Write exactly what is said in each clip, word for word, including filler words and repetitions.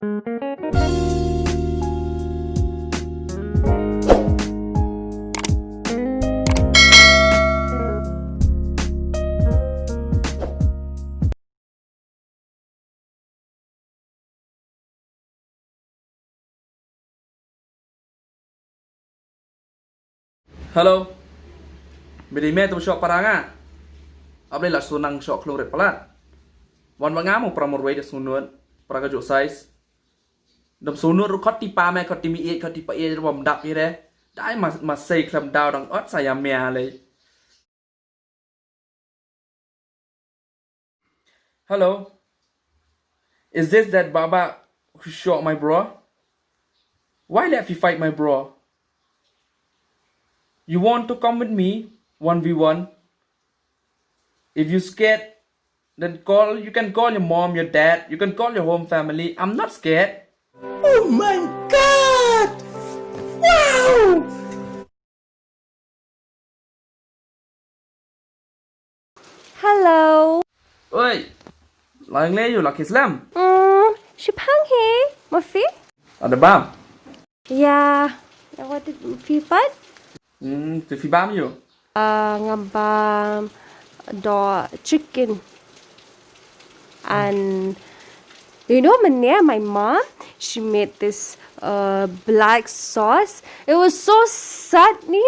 Hello. Bidi me tu shoh para nga. Able la sunang shoh klung ret palat. Wan ba nga mo para morwei de sunut. Para ka juk size. Dam sunut ru khot ti pa me, khot ti mi e, khot ti pa e, ru bam dap ire. Dai mas, mas sei klem dau dang ot saya me ale. Hello. Is this that Baba who shot my bro? Why let me fight my bro? You want to come with me one v one? If you scared, then call, you can call your mom, your dad, you can call your home family. I'm not scared. Oh my God! Wow! Hello. Oi. Lang le yu laki slam. Mm, shipang he. Mafi? Ada bam. Ya, ya, what did phi pat? Hmm, tu phi bam yu? Uh, nga bam do chicken. And you know, mane, my mom, she made this uh, black sauce. It was so sad ni.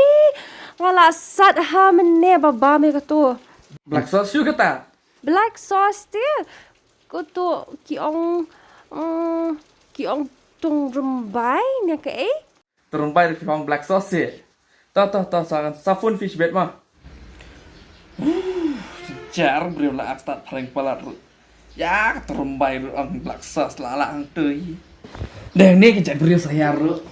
Nga la sad ha mane ba bam ïa katu. Black sauce ïa kata? Black sauce te. Katu ki ong, mm, ki ong tung rumbai ne ka eh? Terumbai ruh ki hong black sauce eh. To to to sa kan sa phone fish bed ma. Jar briew la ak start prank palat ruh. Ya ka terumbai ruh ang black sauce la la ang tui. Deng ni ka jar briew sa ya ruh.